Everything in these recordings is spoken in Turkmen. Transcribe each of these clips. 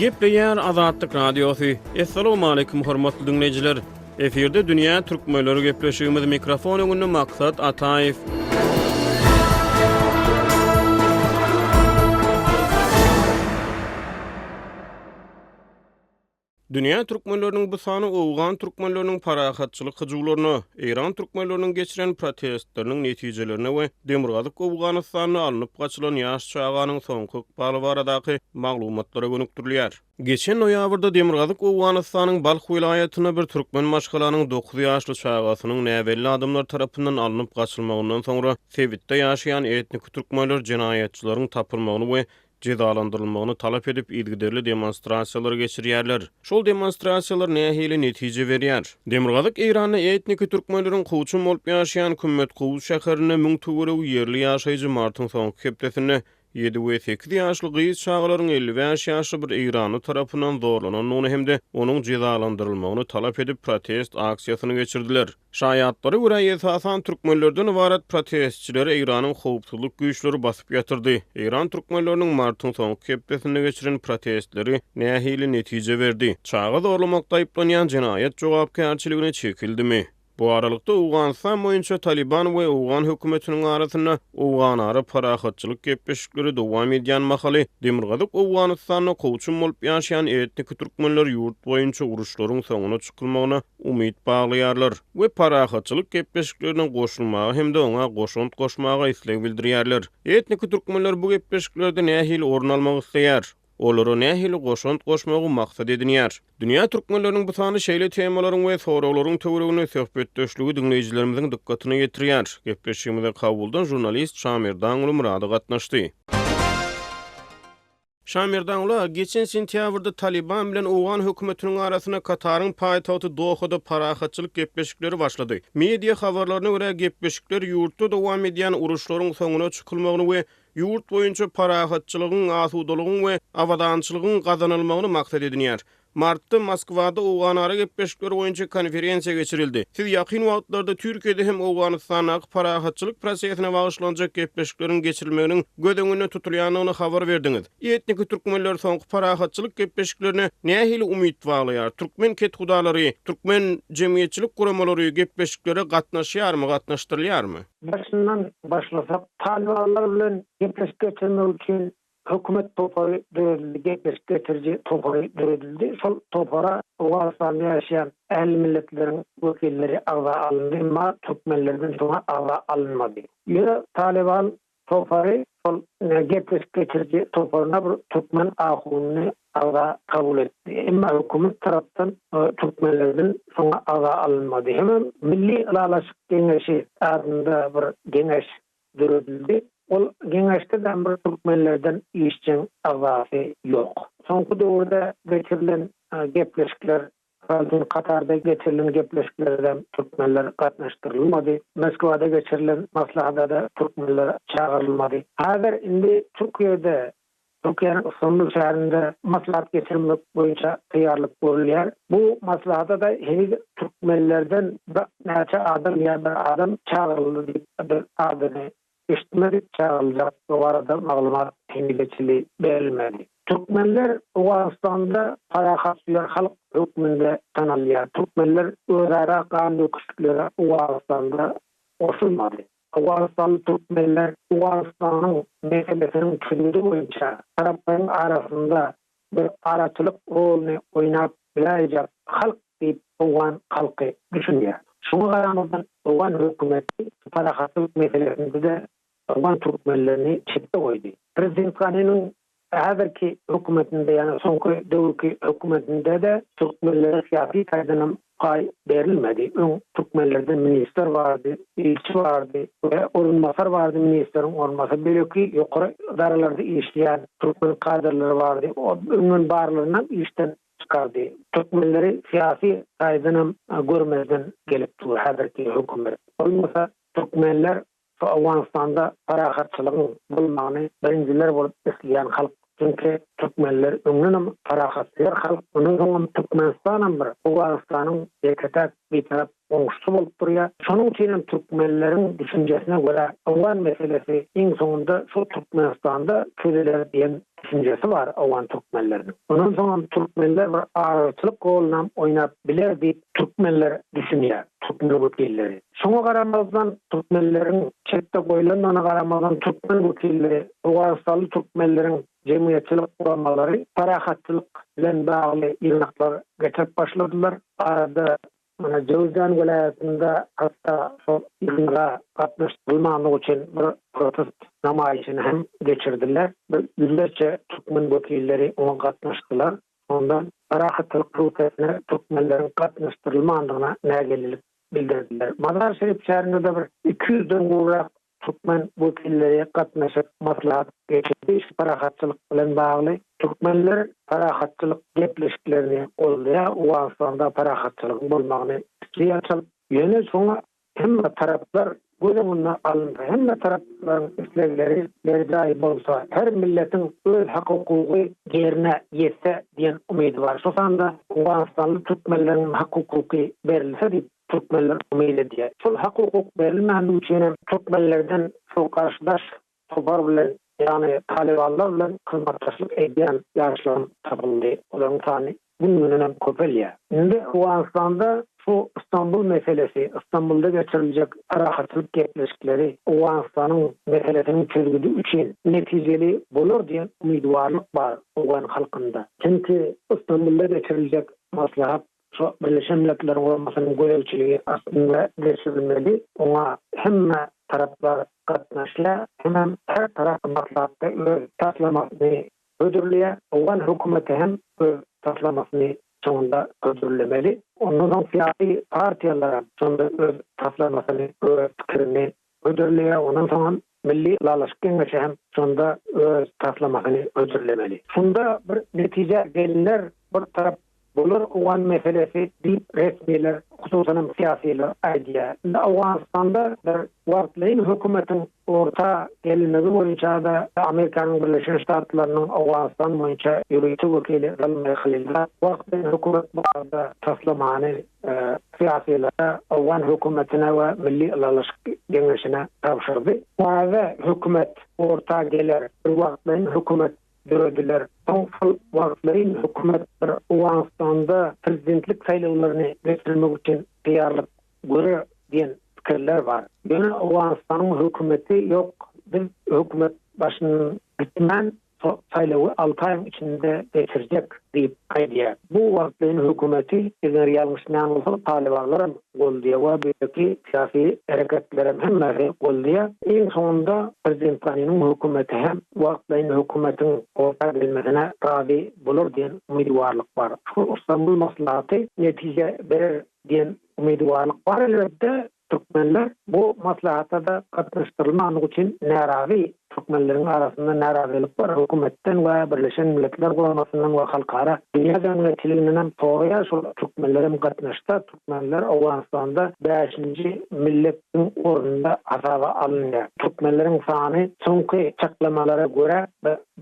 Gepleýär Azatlyk Radiosy. Assalamualaikum hormatly diňleýjiler. Efirde dünýä türkmenleri gepleşigimiz mikrofon öňünde Maksat Ataýew. Dünýä türkmenleriniň bu sany owgan türkmenleriniň parahatçylyk hyjuwlaryna, eýran türkmenleriniň geçiren protestleriniň netijelerine we demirgazyk Owganystanda alnyp gaçylan ýaş çaganyň soňky ykbaly baradaky maglumatlara gönükdirilýär. Geçen noýabrda demirgazyk Owganystanyň Balh welaýatynda bir türkmen maşgalanyň dokuz ýaşly çagasynyň näbelli adamlar tarapyndan alnyp gaçylmagyndan soňra sebitde ýaşaýan etniki türkmenler jenaýatçylaryň tapylmagyny we jezalandyrylmagyny talap edip yzygiderli demonstrasiýalary geçirýärler. Şol demonstrasiýalar nähili netije berýär? Demirgazyk Eýranda etniki türkmenleriň kowçum bolup ýaşaýan Kümmetkowus şäherinde müň töweregi ýerli ýaşaýjy martyň soňky hepdesinde ýedi we sekiz ýaşly gyz çagalaryň 55 ýaşly bir eýranly tarapyndan zorlanandygyny hem-de onuň jezalandyrylmagyny talap edip protest aksiýasyny geçirdiler. Şaýatlara görä, esasan türkmenlerden ybarat protestçileri Eýranyň howpsuzlyk güýçleri basyp ýatyrdy. Eýran türkmenleriniň martyň soňky hepdesinde geçiren protestleri nähili netije berdi? Çaga zorlamakda aýyplanýan jenaýat jogapkärçiligine çekildimi? Bu aralykda, Owganystan boýunça Talyban we owgan hökümetiniň arasynda owganara parahatçylyk gepleşikleri dowam edýän mahaly, demirgazyk Owganystanda kowçum bolup ýaşaýan etniki türkmenler ýurt boýunça uruşlaryň soňuna çykylmagyna umyt baglaýarlar we parahatçylyk gepleşiklerine goşulmaga hem-de oňa goşant goşmaga isleg bildirýärler. Etniki türkmenler bu gepleşiklerde nähili orun almak isleýär? Olara nähili goşant goşmagy maksat edinýär? Dünýä türkmenleriniň bu sany şeýle temalaryň we soraglaryň töwereginde söhbetdeşligi diňleýjilerimiziň dykgatyna ýetirýär. Gepleşigimize Kabuldan žurnalist Şamerdanguly Myrady gatnaşdy. Şamerdanguly aga, geçen sentýabrda Talyban bilen owgan hökümetiniň arasynda Kataryň paýtagty Dohada parahatçylyk gepleşikleri başlady. Media habarlaryna görä, gepleşikler ýurtda dowam edýän uruşlaryň soňuna çykylmagyny we ýurt boýunça parahatçylygyň, asudalygyň we abadançylygyň gazanylmagyny maksat edinýär. Martda Moskwada owganara gepleşikler boýunça konferensiýa geçirildi. Siz ýakyn wagtlarda Türkiýede hem Owganystandaky parahatçylyk prosesine bagyşlanjak gepleşikleriň geçirilmeginiň göz öňünde tutulýandygyny habar berdiňiz. Etniki türkmenler soňky parahatçylyk gepleşiklerine nähili umyt baglaýar? Türkmen kethudalary, türkmen jemgyýetçilik guramalary gepleşiklere gatnaşýarmy, gatnaşdyrylýarmy? Başyndan başlasak, talybanlar bilen gepleşik geçirmek üçin Hökümet topary döredildi, gepleşik geçiriji topary döredildi. Şol topara Owganystanda ýaşaýan ähli milletleriň wekilleri agza alyndy, emma türkmenlerden şoňa agza alynmady. Ýöne Talyban topary şol gepleşik geçiriji toparyna bir türkmen ahunyny agza kabul etdi. Emma hökümet tarapdan türkmenlerden şoňa agza alynmady. Hemem Milli ylalaşyk geňeşi adynda bir geňeş döredildi. Ol geňeşde-de bir türkmenlerden işjeň agzasy ýok. Soňky döwürde geçirilen gepleşikler, mysal üçin, Katarda geçirilen gepleşiklere-de türkmenler gatnaşdyrylmady. Moskwada geçirilen maslahata-da türkmenler çagyrylmady. Häzir indi Türkiýede Türkiýäniň Stambul şäherinde maslahat geçirmek boýunça taýýarlyk görülýär. Bu maslahata-da heniz türkmenlerden birnäçe adam ýa bir adam çagyryldy diýip bir adyny eşitmedik, çagyryljakdygy barada maglumat henize çenli berilmedi. Türkmenler Owganystanda parahatsöýer halk hökmünde tanalýar. Türkmenler özara gan döküşiklere Owganystanda goşulmady. Owganystanly türkmenler Owganystanyň meselesiniň çözgüdi boýunça taraplaryň arasynda bir araçylyk roluny oýnap biläýjek halk diýip owgan halky düşünýär. Şuňa garamazdan owgan hökümeti parahatçylyk meselesinde-de owgan türkmenlerini çetde goýdy. Prezident Ganiniň Häzirki hökümetinde, ýagny soňky döwürki hökümetinde-de türkmenlere syýasy taýdanam paý berilmedi. Öň türkmenlerden ministr bardy, ilçi bardy we orunbasar bardy, ministriň orunbasary, beýleki ýokary edaralarda işleýän türkmen kadrlary bardy. Öňden barlarynam işden çykardy. Türkmenleri syýasy taýdanam görmezden gelip dur häzirki hökümet. Bolmasa türkmenler Şu Owganystanda parahatçylygyň bolmagyny birinjiler bolup isleýän halk. Çünki türkmenler öňdenem parahatsöýer halk. Ondan soňam Türkmenistanam bir Owganystanyň ýeke-täk bitarap goňşusy bolup durýar. Şonuň üçinem türkmenleriň düşünjesine görä owgan meselesi iň soňunda şu Türkmenistanda çözüler diýen. düşünjesi bar owgan türkmenleriniň. Ondan soňam türkmenler bir araçylyk rolunam oýnap biler diýip türkmenler düşünýär, türkmen wekilleri. Şoňa garamazdan türkmenleriň çetde goýlandygyna garamazdan türkmen wekilleri, owganystanly türkmenleriň jemgyýetçilik guramalary parahatçylyk bilen bagly ýygnaklar geçirip başladylar. Arada Mana Jöwüzjan welaýatynda hatda şol ýygnaga gatnaşdyrylmanlygy üçin bir protest namaýyşyny hem geçirdiler. Bir ýüzlerçe türkmen wekilleri oňa gatnaşdylar. Şonda parahatçylyk prosesine türkmenleriň gatnaşdyrylmandygyna nägilelik bildirdiler. Mazar-Şerif şäherinde-de bir 200-den gowrak Türkmen wekilleri gatnaşyp maslahat geçirdi. Şu parahatçylyk bilen bagly türkmenler parahatçylyk gepleşiklerini goldaýar, Owganystanda parahatçylygyň bolmagyny isleýär. Ýöne şoňa hemme taraplar göz öňünde alynsa, hemme taraplaryň islegleri berjaý bolsa, her milletiň öz hak-hukugy ýerine ýetse diýen umydy bar. Şo sanda owganystanly türkmenleriň hak-hukuky berilse diýip Türkmenler umyt edýär. Şol hak-hukuk berilmänligi üçin hem türkmenlerden şol garşydaş topar bilen, ýagny talybanlar bilen hyzmatdaşlyk edýän ýaşlaram tapyldy. Olaryň sany gün-günden hem köpelýär. Indi Owganystanda şu Stambul meselesi, Stambulda geçiriljek parahatçylyk gepleşikleri Owganystanyň meselesiniň çözgüdi üçin netijeli bolar diýen umydywarlyk bar owgan halkynda. Çünki Stambulda geçiriljek maslahat Şu Birleşen Milletler Guramasynyň gözegçiligi astynda geçirilmeli. Oňa hemme taraplar gatnaşýar. Hemem her tarap maslahatda öz taslamasyny hödürleýär. Owgan hökümeti hem öz taslamasyny şoňunda hödürlemeli. Ondan soň syýasy partiýalaram şonda öz taslamasyny, öz pikirini hödürleýär. Ondan soňam Milli Ylalaşyk Geňeşi hem şonda öz taslamasyny hödürlemeli. Şunda bir netijä geliner, bir tarap bolar owgan meselesi diýip resmiler, hususanam syýasylar aýdýar. Indi Owganystanda bir wagtlaýyn hökümetiň orta gelmegi boýunça-da Amerikanyň Birleşen Ştatlarynyň Owganystan boýunça ýörite wekili Zalmaý Halilzad wagtlaýyn hökümet barada taslamany syýasylara, owgan hökümetine we Milli ylalaşyk geňeşine tabşyrdy. Täze hökümet orta geler, bir wagtlaýyn hökümet dörediler. Soň şol wagtlaýyn hökümet bir Owganystanda prezidentlik saýlawlaryny geçirmek üçin taýýarlyk görer diýen pikirler bar. Ýöne Owganystanyň hökümeti ýok, biz hökümet başyndan gitmän, saýlawy alty aýyň içinde geçirjek diýip aýdýar. Bu wagtlaýyn hökümeti, eger ýalňyşmaýan bolsak, talybanlaram goldaýar we beýleki syýasy hereketlerem hemmesi goldaýar. Iň soňunda prezident Ganiniň hökümeti hem wagtlaýyn hökümetiň orta gelmesine razy bolar diýen umydywarlyk bar. Şu Stambul maslahaty netije berer diýen umydywarlyk bar elbetde. Türkmenler bu maslahata-da gatnaşdyrylmandygy üçin närazy. Türkmenleriň arasynda närazylyk bar. Hökümetden we Birleşen Milletler Guramasyndan we halkara dünýä jemgyýetçiligindenem soraýar şol türkmenlerem gatnaşsa, türkmenler Owganystanda bäşinji milletiň ornunda hasaba alynýar. Türkmenleriň sany soňky çaklamalara görä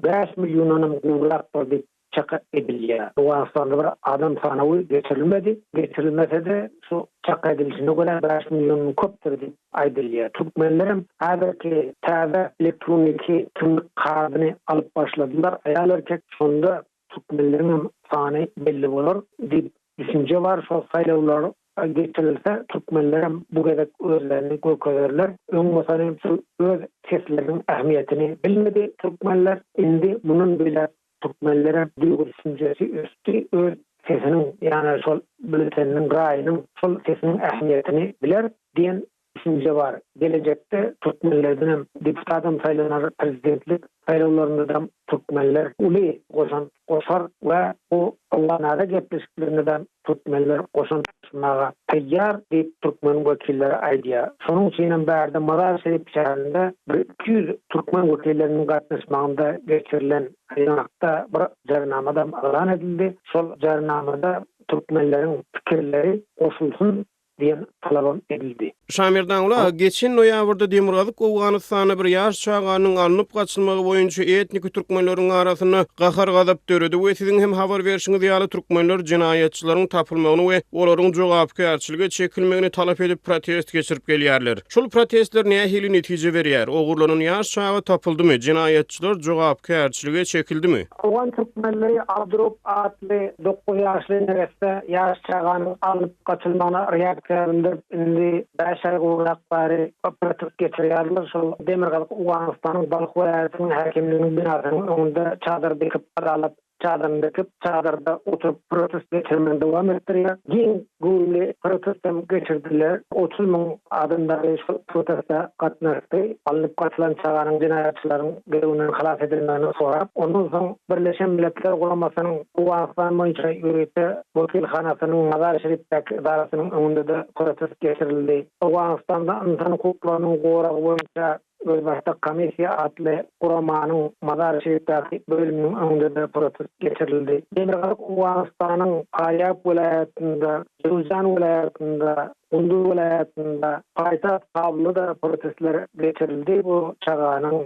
bäş milliondanam gowrakdyr diýip çak edilýär. Owganystanda bir adam sanawy geçirilmedi. Geçirilmese-de, şu çak edilişine görä bäş milliondan köpdür diýip aýdylýar. Türkmenlerem häzirki täze elektroniki kimlik kardyny alyp başladylar, aýal-erkek. Şonda türkmenleriňem sany belli bolar diýip düşünje bar. Şol saýlawlar geçirilse, türkmenlerem bu gezek özlerini görkezerler. Öň bolsa şol öz sesleriniň ähmiýetini bilmedi türkmenler. Indi mundan beýläk Türkmenlere duýgy-düşünjesi ösdi, öz sesiniň, ýagny şol býulleteniniň, raýynyň şol sesiniň ähmiýetini biler diýen düşünje bar. Gelejekde türkmenlerdenem deputatam saýlanar, prezidentlik saýlawlaryndadam türkmenler uly goşant goşar we bu Owganara gepleşiklerindedem türkmenler goşant goşmaga taýýar diýip türkmen wekilleri aýdýar. Şonuň üçinem bärde Mazar-Şerif şäherinde bir 200 türkmen wekilleriniň gatnaşmagynda geçirilen ýygnakda bir jarnamadam yglan edildi. Şol jarnamada türkmenleriň pikirleri goşulsyn. diýen talabam edildi. Şamerdanguly aga, geçen noýabrda Demirgazyk Owganystanda bir ýaş çaganyň alnyp gaçylmagy boýunça etniki türkmenleriň arasynda gahar-gazap döredi we siziň hem habar berşiňiz ýaly türkmenler jenaýatçylaryň tapylmagyny we olaryň jogapkärçilige çekilmegini talap edip protest geçirip gelýärler. Şol protestler nähili netije berýär? Ogurlanan ýaş çaga tapyldymy? Jenaýatçylar jogapkärçilige çekildimi? Owgan türkmenleri Abdurup atly dokuz ýaşly neresse ýaş çaganyň alnyp gaçylmagyna reaksiýa bildirip, indi bäş aý gowrak bäri protest geçirýärler. Şol Demirgazyk Owganystanyň Balh welaýatynyň häkimliginiň binasynyň öňünde çadyr dikip, adalat çadyryny dikip, çadyrda oturyp protest geçirmegini dowam etdirýär. Giň göwrümli protest hem geçirdiler. 30 müň adam dagy şol proteste gatnaşdy. Alnyp gaçylan çaganyň jenaýatçylaryň girewinden halas edilmegini sorap, ondan soň Birleşen Milletler Guramasynyň Owganystan boýunça ýörite wekilhanasynyň Mazar-i-Şerifdäki edarasynyň öňünde-de protest geçirildi. Owganystanda ynsan hukuklarynyň goragy boýunça Özbaşdak komissiýa atly guramanyň Mazar-i-Şerifdäki bölüminiň öňünde-de protest geçirildi. Demirgazyk Owganystanyň Farýab welaýatynda, Jowzjan welaýatynda, Gunduz welaýatynda, paýtagt Kabulda-da protestler geçirildi. Bu çaganyň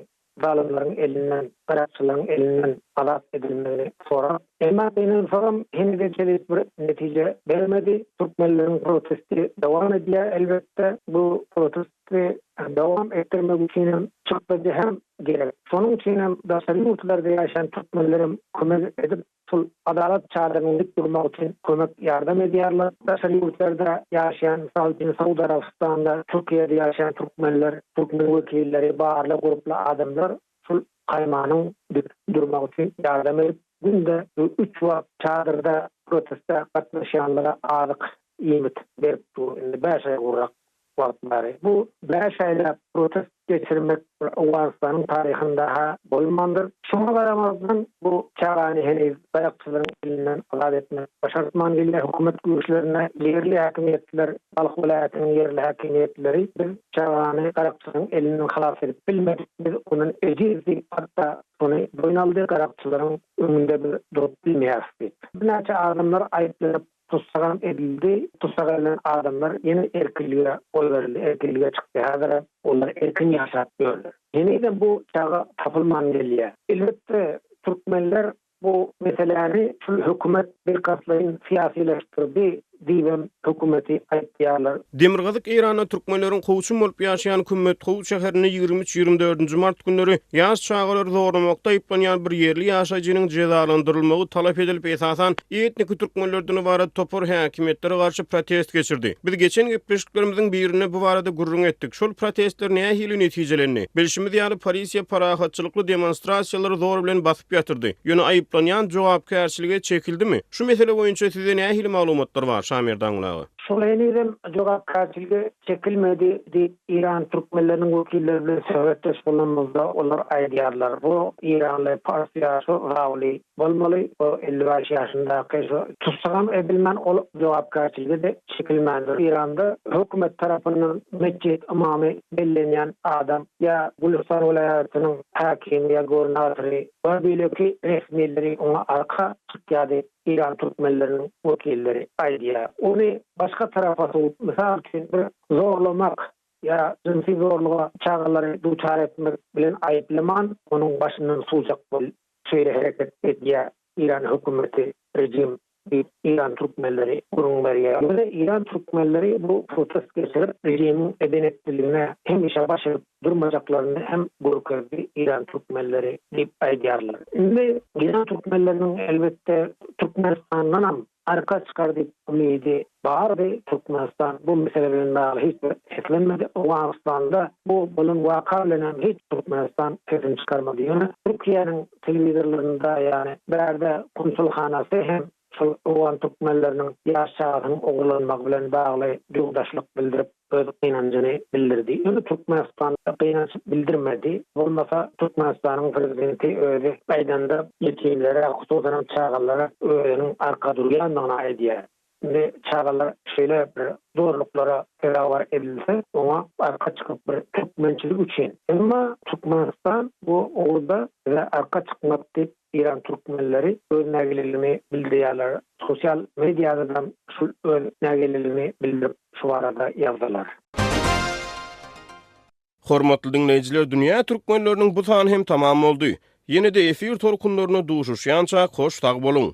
zalymlaryň elinden, garakçylaryň elinden azat edilmegini sorap. Emma gynansagam henize çenli bir netije bermedi. Türkmenleriň protesti dowam edýär elbetde. Bu protesti dowam etdirmek üçinem çykdajy hem gerek. Şonuň üçinem daşary ýurtlarda ýaşaýan türkmenlerem kömek edip, şul adalat çadyryny dik durmak üçin kömek ýardam edýärler. Daşary ýurtlarda ýaşaýan, mysal üçin Saud Arabystanda, Türkiýede ýaşaýan türkmenler, türkmen wekilleri, barly gurply adamlar şul gaýmanyň dik durmagy üçin ýardam edip, günde üç wagt çadyrda proteste gatnaşýanlara azyk, iýmit berip dur indi bäş aý gowrak wagt bäri. Bu bäş aýlap protest geçirmek Owganystanyň taryhynda-ha bolmandyr. Şoňa garamazdan, bu çagany heniz gaýakçylaryň elinden azat etmek başartman gelýär. Hökümet güýçlerine ýerli häkimiýetler, Balh welaýatynyň ýerli häkimiýetleri biz çagany garakçylaryň elinden halas edip bilmedik, biz ondan ejiz diýip, hatda şony boýun aldy, garakçylaryň öňünde biz durup bilmeýäris diýip. Birnäçe adamlar aýyplanyp Tussagam edildi. Tussag edilen adamlar ýene erkinlige goýberildi, erkinlige çykdy. Häzirem olar erkin ýaşap ýörler. Henizem bu çaga tapylman gelýär. Elbetde, türkmenler bu meseläni şul hökümet bilkastlaýyn syýasylaşdyrdy diýibem hökümeti aýyplaýarlar. Demirgazyk Eýranda türkmenleriň kowçum bolup ýaşaýan Kümmetkow şäherinde 23, 24-nji mart günleri ýaş çagalary zorlamakda aýyplanýan bir ýerli ýaşaýjynyň jezalandyrylmagy talap edilip, esasan, etniki türkmenlerden ybarat topar häkimiýetlere garşy protest geçirdi. Biz geçen gepleşiklerimiziň birinde bu barada gürrüň etdik. Şol protestler nähili netijelendi? Bilşimiz ýaly, polisiýa parahatçylykly demonstrasiýalary zor bilen basyp ýatyrdy. Ýöne aýyplanýan jogapkärçilige çekildimi? Şu mesele boýunça sizde nähili maglumatlar bar, Şamerdanguly aga? Şol henizem jogapkärçilige çekilmedi diýip, Eýran türkmenleriniň wekilleri bilen söhbetdeş bolanymyzda olar aýdýarlar. Bu eýranly pars ýaşy Rawly bolmaly, bu 55 ýaşyndaky şu tussagam edilmän, ol jogapkärçilige-de çekilmändir. Eýranda hökümet tarapyndan metjit ymamy bellenýän adam ýa Gülüstan welaýatynyň häkimi ýa gubernatory we beýleki resmileri oňa arka çykýardy. Eýran türkmenleriniň wekilleri aýdýar. Ony başga tarapa sowup, mysal üçin, bir zorlamak ýa jynsy zorluga çagalary duçar etmek bilen aýyplaman, onuň başyndan sowjak bolup şeýle hereket edýär Eýran hökümeti, rejim diýip, Eýran türkmenleri gürrüň berýär. Ýöne Eýran türkmenleri bu protest geçirip, rejimiň eden-etdiligine hemişe baş egip durmajaklaryny hem görkezdi Eýran türkmenleri diýip aýdýarlar. Indi Eýran türkmenleriniň elbetde Türkmenistandanam arka çykar diýip umydy bardy. Türkmenistan bu mesele bilen bagly hiç bir seslenmedi. Owganystanda bu bolan waka bilenem hiç Türkmenistan sesini çykarmady. Ýöne Türkiýäniň telewizorlarynda ýagny bärde konsulhanasy hem şol owgan türkmenleriniň ýaş çagasynyň ogurlanmagy bilen bagly duýgudaşlyk bildirip, öz gynanjyny bildirdi. Ýöne Türkmenistan gynanç bildirmedi. Bolmasa Türkmenistanyň prezidenti özi aýdanda ýetimlere, hususanam çagalara özüniň arka durýandygyny aýdýar. Indi çagalar şeýle bir zorluklara sezewar edilse, oňa arka çykyp bir türkmençilik üçin. Emma Türkmenistan bu ugurda bize arka çykmaz diýip Eýran türkmenleri öz nägileligini bildirýärler. Sosial mediadadam şul öz nägileligini bildirip. şu barada ýazdylar. Hormatly diňleýjiler Dünýä Türkmenleriniň bu sany hem tamam boldy. Ýene-de efir tolkunlarynda duşuşýançak hoş sag boluň.